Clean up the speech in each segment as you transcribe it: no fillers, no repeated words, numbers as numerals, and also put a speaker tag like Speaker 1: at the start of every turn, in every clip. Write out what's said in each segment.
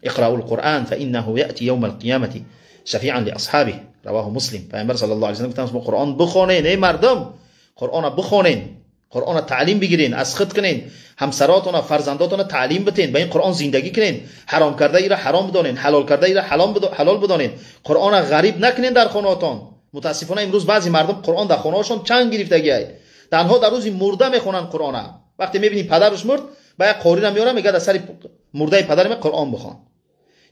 Speaker 1: اقرأوا القرآن فإنه يأتي يوم القيامة شفيعا لأصحابه. رواه مسلم. پیامبر صلی الله علیه و سلم گفتن شما قرآن بخونین ای مردم، قرآن بخونین، قرآن تعلیم بگیرین، از خود کنین، همسراتون فرزنداتون تعلیم بتین، با این قرآن زندگی کنین، حرام کرده ای را حرام بدانین، حلال کرده ای را حلال بدانین، قرآن غریب نکنین در خونه‌تان. متاسفانه امروز بعضی مردم قرآن در خونه‌هاشون چنگ گرفتگیه، تنها در روز مرده میخونن قرآن. وقتی میبینی پدرش مرد، با یک قاری را میاره میگه در سر مرده پدر من قرآن بخوان،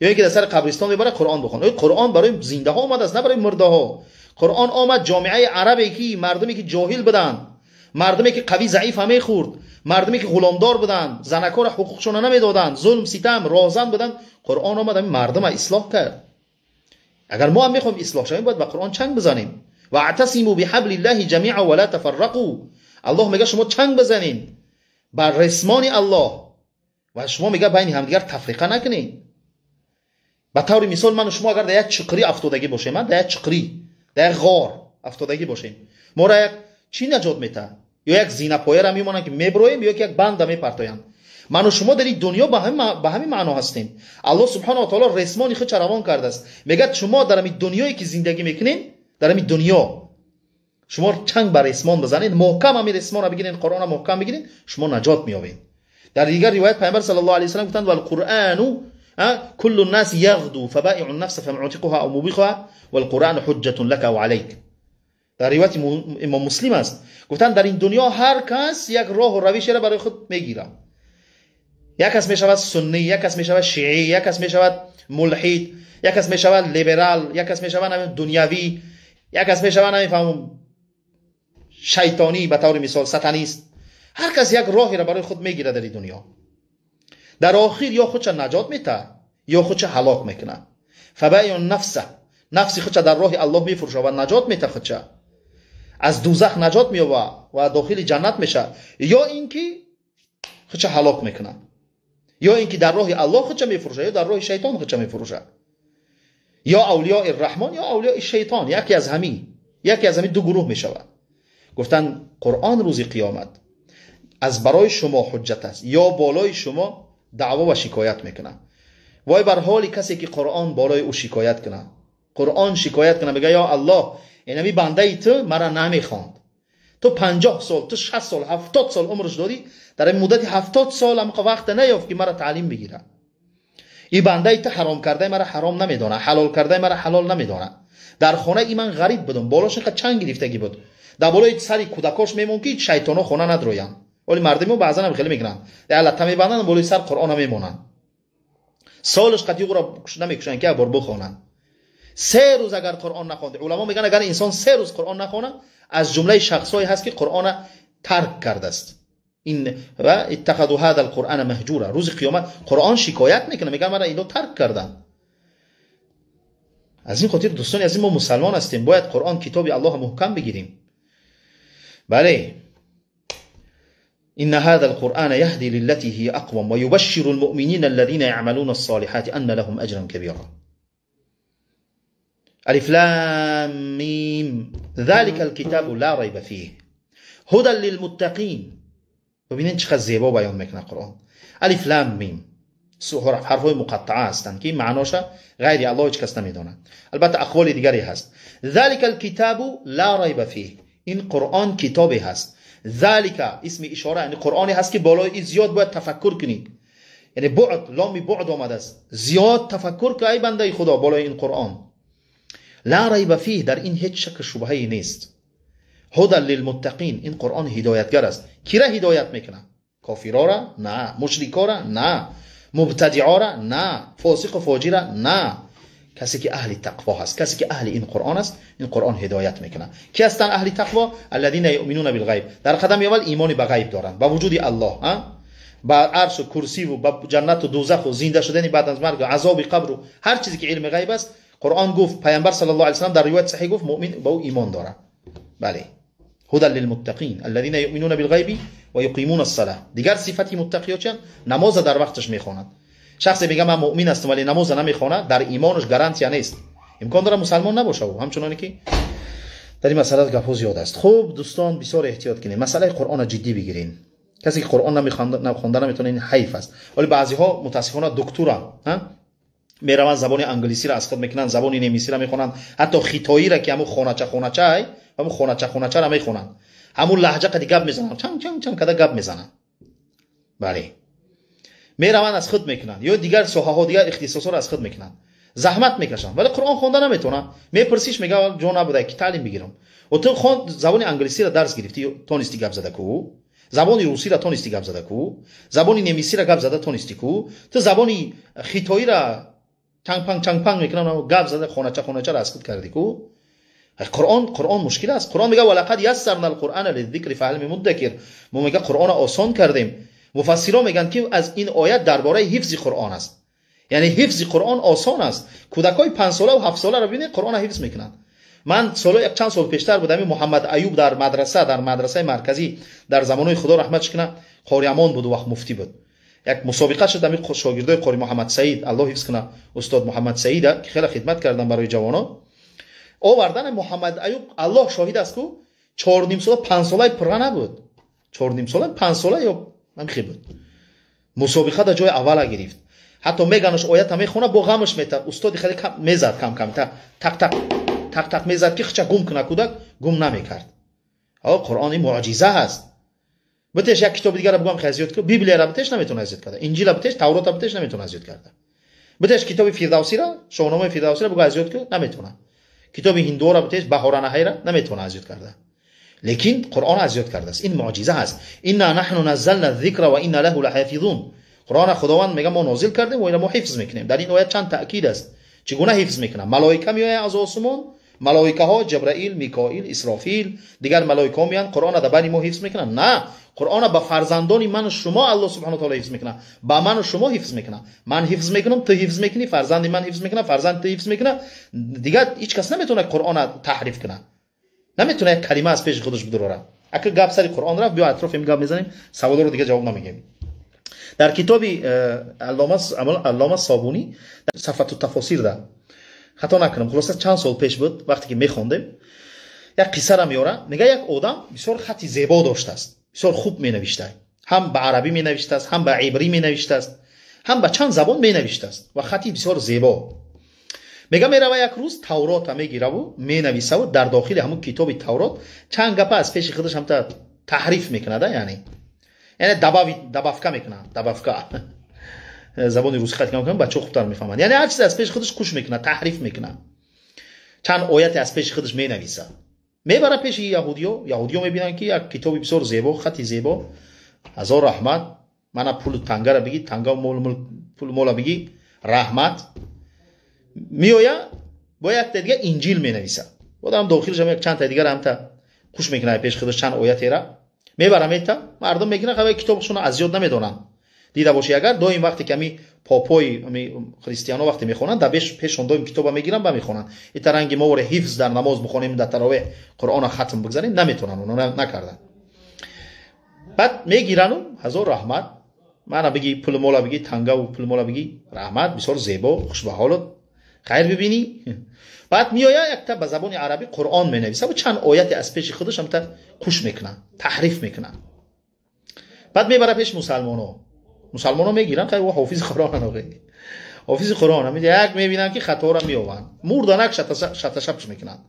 Speaker 1: یا اینکه در سر قبرستان میبره قرآن بخوان. قرآن برای زنده ها آمد است، نه برای مرده ها. قرآن آمد جامعه عربی که مردمی که جاهل بودن، مردمی که قوی ضعیف همه خورد، مردمی که غلامدار بودن، زنکار حقوقشون نمیدادن، ظلم ستم رازن بودن، قرآن آمد همین مردم اصلاح کرد. اگر ما هم میخوایم اصلاح شویم باید به قرآن چنگ بزنیم. واعتصموا بحبل الله جمیعا ولا تفرقوا. الله میگه شما چنگ بزنین بر رسمان الله و شما میگه بین همدیگر تفریقه نکنین. به طور مثال من و شما اگر در یک چقری افتادگی باشیم، در یک چقری، در یک غار افتادگی باشیم، ما را یک چی نجات میده؟ یا یک زینه پایه را میمانند که میبرویم، یا یک بند میپرتایند. من و شما در این دنیا به همین معنا هستیم. الله سبحانه و تعالی رسمان خود روان کرده است، میگه شما در این دنیایی که زندگی میکنین، در این دنیا شما چنگ بر رسمان بزنید، محکم همین رسمان را بگیرین، قرآن را محکم بگیرین، شما نجات میابین. در دیگر روایت پیامبر صلی الله علیه و سلم گفتند والقرآن كل الناس يغدو فبائع النفس فمعتقها او موبقها والقرآن حجة لك او عليك. در روایت امام مسلم است، گفتند در این دنیا هر کس یک راه و روش را برای خود میگیره. یک کس میشود سنی، یک کس میشود شیعی، یک کس میشود ملحد، یک کس میشود لیبرال، یک کس میشود دنیوی، یک کس میشود نمیفهمم شیطانی، به طور مثال ساتانیست. هر کس یک راهی را برای خود میگیره در این دنیا. در آخر یا خودش نجات میده یا خودش هلاک میکنه. فبایع النفس، نفس خودش در راه الله میفروشه و نجات میده، خودش از دوزخ نجات مییابه و داخل جنت میشه، یا اینکه خودش هلاک میکنه، یا اینکه در راه الله خودش میفروشه یا در راه شیطان خودش میفروشه، یا اولیاء الرحمن یا اولیاء شیطان، یکی از همین دو گروه میشود. گفتن قرآن روز قیامت از برای شما حجت است یا بالای شما دعوا و شکایت میکنه. وای بر حال کسی که قرآن بالای او شکایت کنه، قرآن شکایت کنه، میگه یا الله اینمی بنده تو مرا نمیخواند، تو 50 سال، تو 60 سال، 70 سال عمرش دادی، در این مدت 70 سال هم وقت نیافت که مرا تعلیم بگیره. این بنده تو حرام کرده مرا حرام نمیدانه، حلال کرده مرا حلال نمیدانه. در خانه ای من غریب بودم، بالاش اینقدر چنگ گرفتگی بود، در بالای سری کودکاش میمون که شیطانا خانه ندرویند. ولی مردم بعضا هم خیلی میکنن، در لطه میبندن بالای سر قرآن میمونن، سالش قطعی را نمیکشن که بار بخوانن. 3 روز اگر قرآن نخوانده، علما میگن اگر انسان 3 روز قرآن نخونه از جمله شخصایی هست که قرآن ترک کرده است. این و اتخذوا هذا القرآن مهجورا. روز قیامت قرآن شکایت میکنه، میگه مرا اینو ترک کردن. از این خاطر دوستان از این ما مسلمان هستیم، باید قرآن کتاب الله محکم بگیریم. بله، إن هذا القرآن يهدي للتي هي أقوم ويبشر المؤمنين الذين يعملون الصالحات أن لهم أجرا كبيرا. ألف لام ميم ذلك الكتاب لا ريب فيه هدى للمتقين. ببینین چقدر زیبا بیان میکنه قرآن. الف لام میم حرفای مقطعه هستند که معناش غیر الله هیچ کس نمیدونه. البته اقوال دیگری هست. ذلك الكتاب لا ریب فیه، این قرآن کتابی هست. ذلك اسم اشاره، یعنی قرآنی هست که بالای این زیاد باید تفکر کنی، یعنی بعد لام بعد آمده است، زیاد تفکر که ای بنده خدا بالای این قرآن. لا ریب فیه، در این هیچ شک شبهه نیست. هدى للمتقین، این قرآن هدایتگر است. کی را هدایت میکنه؟ کافرا را؟ نه. مشرکا را؟ نه. مبتدعا را؟ نه. فاسق و فاجر را؟ نه. کسی که اهل تقوا هست، کسی که اهل این قرآن است، این قرآن هدایت میکنه. کی هستن اهل تقوا؟ الذين یؤمنون بالغیب. در قدم اول ایمان به غیب دارن، با وجود الله، با عرش و کرسی و با جنت و دوزخ و زنده شدن بعد از مرگ و عذاب قبر و هر چیزی که علم غیب است. قرآن گفت، پیامبر صلی الله علیه و سلم در روایت صحیح گفت مؤمن با او ایمان داره. بله، هدى للمتقین الذين یؤمنون بالغیب و یقیمون الصلاه. دیگر صفتی متقی چه؟ نماز در وقتش میخوانند. شخصی میگه من مؤمن هستم ولی نماز نمیخونه، در ایمانش گارانتیا نیست، امکان داره مسلمان نباشه. و همچنانی که در این مسئله گپ زیاد است. خوب دوستان بسیار احتیاط کنید، مسئله قرآن جدی بگیرین. کسی که قرآن نمیخوانده نمیتونه، این حیف است. ولی بعضی ها متاسفانه دکترن. Мераванд, забони англисиро аз худ мекунанд, забони немисиро мехонанд, ҳатто хитоиро, ки ҳамун хонача хонача, ҳамун хонача хоначаро мехонанд, ҳамун лаҳҷа қади гап мезананд, чанг чанг чанг када гап мезананд. Бале, мераванд, аз худ мекунанд, ё дигар соҳаҳо, дигар ихтисосҳоро аз худ мекунанд, заҳмат мекашанд, вале Қуръон хонда наметавонанд. Мепурсиш, мега ҷо набуда ки таълим бигирам. О, ту хон, забони англисиро дарс гирифтӣ, тонисти гап зада ку? Забони русиро тонисти гап зада ку? Забони немисиро гап зада тонисти ку? Ту забони хитоиро чангпанг чангпанг мекунам, гап зада, хонача хоначаро аз худ кардӣ ку? Қуръон, Қуръон мушкил аст. Қуръон мега: ва лақад яссарна алқуръана лиззикри фаҳал мин муддакир. Мо, мега, Қуръонро осон кардем. Муфассиро мегӯянд, ки аз ин оят дар бораи ҳифзи Қуръон аст, яъне ҳифзи Қуръон осон аст. Кӯдакҳои 5-солаву 7-соларо бибинед, Қуръонро ҳифз мекунанд. Ман соло як чанд сол пештар буд, ҳамин Муҳаммад Аюб дар мадраса, дар мадрасаи марказӣ, дар замонои, Худо раҳматш кунад, Қориамон буд, вақт муфтӣ буд, як мусобиқа шуд. Ҳамин шогирдои Қори Муҳаммад Саид, Аллоҳ ҳифз кунад устод Муҳаммад Саида, ки хеле хидмат кардан барои ҷавонон, овардан Муҳаммад Аюб. Аллоҳ шоҳид аст ку, 4,5 сола, 5-солаи пурра набуд, 4,5 сола, 5 сола ё ҳамихел буд, мусобиқа дар ҷои аввала гирифт. Ҳатто меганаш, оята мехона, бо ғамаш мета, устоди хеле мезад, кам кам тақ тақ тақ тақ мезад, ки хича гум куна. Кӯдак гум намекард. Қуръон ин муъҷиза ҳаст. Битеш як китоби дигара бугам, хе зиёд ку, Библияра битеш, наметавона зиёд карда, Инҷила битеш, Таврота битеш, наметавона зиёд карда. Битеш китоби Фирдавсира, Шоҳномаи Фирдавсира буга, зиёд ку, наметавона. Китоби ҳиндуора битеш, Баҳоранаҳайра, наметавона аз ёд карда. Лекин Қуръон аз ёд кардааст. Ин муъҷиза ҳаст. Инна наҳну наззална зикра ва инна лаҳу лаҳафизун. Қуръона Худованд мега, мо нозил кардем ва ина мо ҳифз мекунем. Дар ин оят чанд таъкид аст. Чӣ гуна ҳифз мекунам? Малоика меояд аз осумон, малоикаҳо Ҷабраил, Микоил, Исрофил, дигар малоикаҳо меоянд, Қуръона дар байни мо ҳифз мекунанд? На, Қуръона ба фарзандони ману шумо Аллоҳ субҳана таоло ҳифз мекунад, ба ману шумо ҳифз мекунад. Ман ҳифз мекунам, ту ҳифз мекунӣ, фарзанди ман ҳифз мекунад, фарзанди ту ҳифз мекунад. Дигар ҳеҷ кас наметавонад Қуръона таҳриф кунад, наметавонад як калима аз пеши худаш бидурорад. Ака гап сари Қуръон рафт, биё атрофи ин гап мезанем, саволоро дига ҷавоб намегӯем. Дар китоби Аллома Собунӣ, Сафату тафосирда, хато накунам, хулоса, чанд сол пеш буд, вақте ки мехондем, як қиссара меёра. Мега, як одам бисёр хати зебо доштааст, бисёр хуб менавиштаа, ҳам ба арабӣ менавиштааст, ҳам ба ибрӣ менавиштааст, ҳам ба чанд забон менавиштааст ва хати бисёр зебо. Мега, мерава, як рӯз Таврота мегираву менависаву дар дохили ҳамун китоби Таврот чанд гапа аз пеши худаш ҳамта таҳриф мекунада, яъне добавка мекунад. Добавка, забони русӣ хат кам, бачаҳо хубтар мефаҳманд. Яъне ҳар чиз аз пеши худаш куш мекунад, таҳриф мекунад, чанд ояте аз пеши худаш менависад, мебара пеши яҳудиё. Яҳудиё мебинанд, ки як китоби бисёр зебо, хати зебо. Ҳазор раҳмат, мана пулу тангара биги, танга, пул мола биги, раҳмат. Меоя, бо якта дига Инҷил менависад, одам дохилаш як чандта дигар ҳамта куш мекунад, пеши худаш чанд оятера мебара, мета, мардум мекунад. Хабар китобшуно аз ёд намедонанд. Дида бошӣ агар, доим вақте ки ами попои ами христиано вақте мехонанд, дар пешон доим китоба мегиранд ба мехонанд. Ита ранги мо воре ҳифз дар намоз бихонем, дар таровеҳ Қуръона хатм бигзарем, наметавонанд, оно накарданд. Баъд мегирану: ҳазор раҳмат, мана биги, пули мола биги, тангаву пули мола биги, раҳмат, бисёр зебо, хушбаҳолот, хайр бибинӣ. Баъд меоя, якта ба забони арабӣ Қуръон менависа ва чанд ояте аз пеши худаш ҳамта куш мекунад, таҳриф мекунад. Баъд мебара пеш мусалмоно. Мусалмоно мегиранд, хай, ҳофизи Қуръон, ҳофизи Қуръон, як мебинанд, ки хаторо меёванд, мурданак шаташапш мекунанд,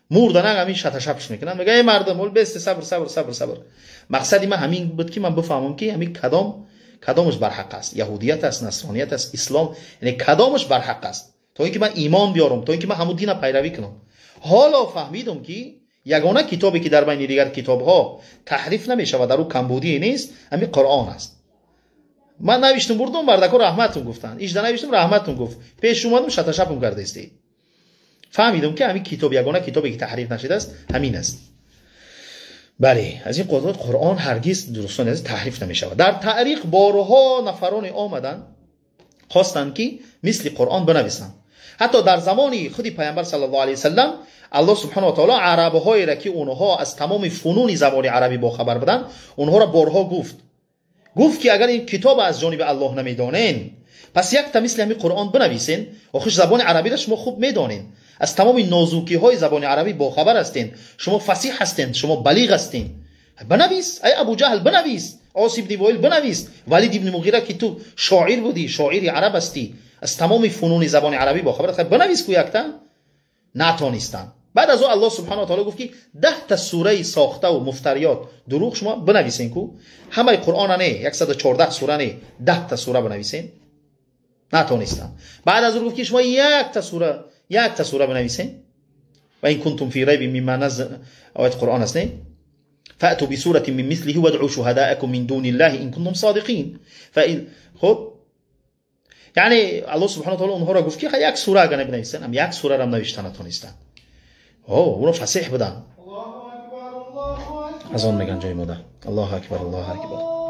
Speaker 1: мурданак ҳамин шаташапш мекунанд. Мега: эй мардум, ол бесте, сабр, сабр, сабр, сабр. Мақсади ман ҳамин буд, ки ман бифаҳмам, ки ҳамин кадом кадомаш барҳақ аст: яҳудият аст, насроният аст, ислом, яъне кадомаш барҳақ аст, то ин ки ман имон биёрам, то ин ки ман ҳамун дина пайравӣ кунам. Ҳоло фаҳмидум, ки ягона китобе, ки дар байни дигар китобҳо таҳриф намешавад, дар ӯ камбудие нест, ҳамин Қуръон аст. Ман навиштум, бурдум, мардако раҳматум гуфтанд. Ижда навиштум, раҳматум гуфт. Пеш омадум, шаташапум кардаистӣ. Фаҳмидум, ки ҳамин китоб ягона китобе, ки таҳриф нашудааст, ҳамин аст. Бале, аз ин Қуръон ҳаргиз, дӯстони азиз, таҳриф намешавад. Дар таърих борҳо нафароне омаданд, хостанд, ки мисли Қуръон бинависанд. Ҳатто дар замони худи Пайғамбар саллаллоҳу алайҳи васаллам Аллоҳ субҳанаҳу ва таоло арабҳоеро, ки онҳо аз тамоми фунуни забони арабӣ бохабар буданд, онҳоро борҳо гуфт, ки агар ин китоб аз ҷониби Аллоҳ намедонен, пас якта мисли ҳамин Қуръон бинависен. Охир забони арабиро шумо хуб медонен, аз тамоми нозукиҳои забони арабӣ бохабар ҳастен, шумо фасиҳ ҳастен, шумо балиғ ҳастен. Бинавис, ай Абуҷаҳл, бинавис, Ос ибни Воил, бинавис, Валид ибни Муғира, ки ту шоир будӣ, шоири араб ҳастӣ. Аз тамоми фунуни забони арабӣ бохабар аст. Бинавис ку якта. Натонистанд. Баъд аз он Аллоҳ субҳанаҳу ва таъоло гуфт ки 10 та сураи сохтаву муфтариёт дурӯғ шумо бинависен ку. Ҳамаи Қуръона не, 114 сура не, 10 та сура бинависен. Натонистанд. Баъд аз он гуфт ки шумо як та сура бинависен. Ва ин кунтум фи райбин мимма наззал, оят Қуръон аст, не? فأتوا بسورة من مثله وادعوا شهداءكم من دون الله إن كنتم صادقين. فإن خب یعنی الله سبحانه و تعالی اونها را گفت که یک سوره اگر بنویسن، هم یک سوره را نوشتن نتونستن. او اونا فصیح بودن. از آن میگن جای ماده. الله اکبر، الله اکبر.